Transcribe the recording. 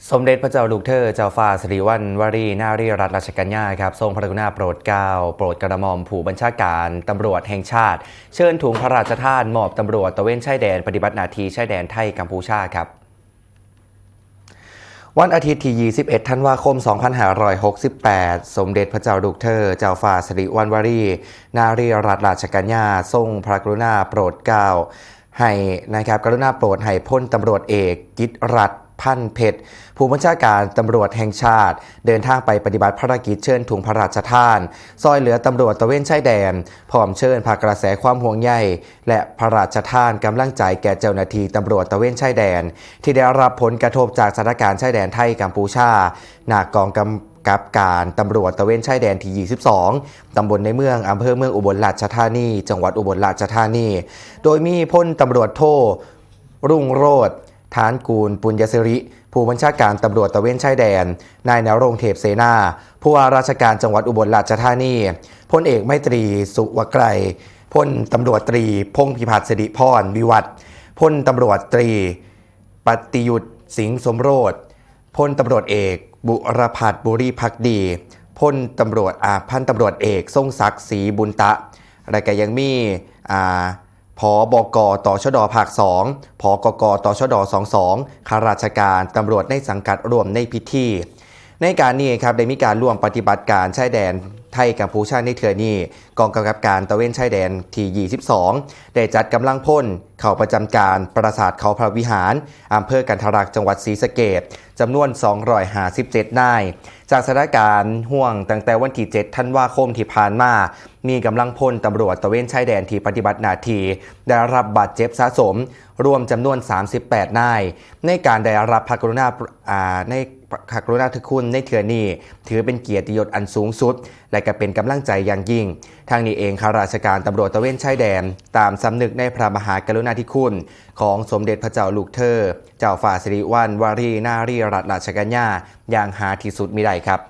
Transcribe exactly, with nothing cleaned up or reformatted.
สมเด็จพระเจ้าลูกเธอเจ้าฟ้าสิริวัณวรีนารีรัตนราชกัญญาครับ ทรงพระกรุณาโปรดเกล้าโปรดกระหม่อมผู้บัญชาการตำรวจแห่งชาติ เชิญถุงพระราชทานมอบตำรวจตระเวนชายแดนปฏิบัติหน้าที่ชายแดนไทยกัมพูชาครับ วันอาทิตย์ที่ ยี่สิบเอ็ด ธันวาคม สองพันห้าร้อยหกสิบแปด สมเด็จพระเจ้าลูกเธอเจ้าฟ้าสิริวัณวรีนารีรัตนราชกัญญา ทรงพระกรุณาโปรดเกล้าให้นะครับ กรุณาโปรดให้พลตำรวจเอกกิตติรัตน์ พันเพชร ผู้บัญชาการตำรวจแห่งชาติ เดินทางไปปฏิบัติภารกิจเชิญถุงพระราชทาน ซอยเหลือตำรวจตระเวนชายแดน พร้อมเชิญพระกระแสความห่วงใย และพระราชทานกำลังใจแก่เจ้าหน้าที่ตำรวจตระเวนชายแดน ที่ได้รับผลกระทบจากสถานการณ์ชายแดนไทยกัมพูชา ณ กองกำกับการตำรวจตระเวนชายแดนที่ ยี่สิบสอง ตำบลในเมือง อำเภอเมืองอุบลราชธานี จังหวัดอุบลราชธานี โดยมีพลตำรวจโท รุ่งโรจน์ ฐานกูล ปุญญสิริ ผู้บัญชาการตำรวจตระเวนชายแดน นายณรงค์ เทพเสนา ผู้ว่าราชการจังหวัดอุบลราชธานี พลเอกไมตรี สุวไกร พลตำรวจตรี พงษ์พิพัฒน์สิริพร วิวัฒน์ พลตำรวจตรี ปฏิยุทธ์ สิงห์สมโรจน์ พลตำรวจเอก บุรพัฒน์ บุริภักดี พลตำรวจ อ่า พันตำรวจเอก ทรงศักดิ์ ศรีบุญตะ และก็ยังมี อ่า ผบก ตชด ภาค สอง ผกก ตชด สองสอง ข้าราชการตำรวจในสังกัดร่วมในพิธี ในการนี้ครับ ได้มีการร่วมปฏิบัติการชายแดนไทยกัมพูชาในเทื่อนี้ กองกำกับการตระเวนชายแดนที่ ยี่สิบสอง ได้จัดกำลังพลเข้าประจำการปราสาทเขาพระวิหาร อำเภอกันทรลักษณ์ จังหวัดศรีสะเกษ จำนวน สองร้อยห้าสิบเจ็ด นาย จากสถานการณ์ห่วงตั้งแต่วันที่ เจ็ด ธันวาคมที่ผ่านมา มีกำลังพลตำรวจตระเวนชายแดนที่ปฏิบัติหน้าที่ ได้รับบาดเจ็บสะสม รวมจำนวน สามสิบแปด นาย ในการได้รับพระกรุณา อ่า ในพระกรุณาธิคุณในเทื่อนี้ ถือเป็นเกียรติยศอันสูงสุด และก็เป็นกำลังใจอย่างยิ่ง ทางนี้เองข้าราชการตำรวจตระเวนชายแดน ตามสำนึกในพระมหากรุณาธิคุณ ของสมเด็จพระเจ้าลูกเธอ เจ้าฟ้าสิริวัณวรีนารีรัตนราชกัญญา อย่างหาที่สุดมิได้ครับ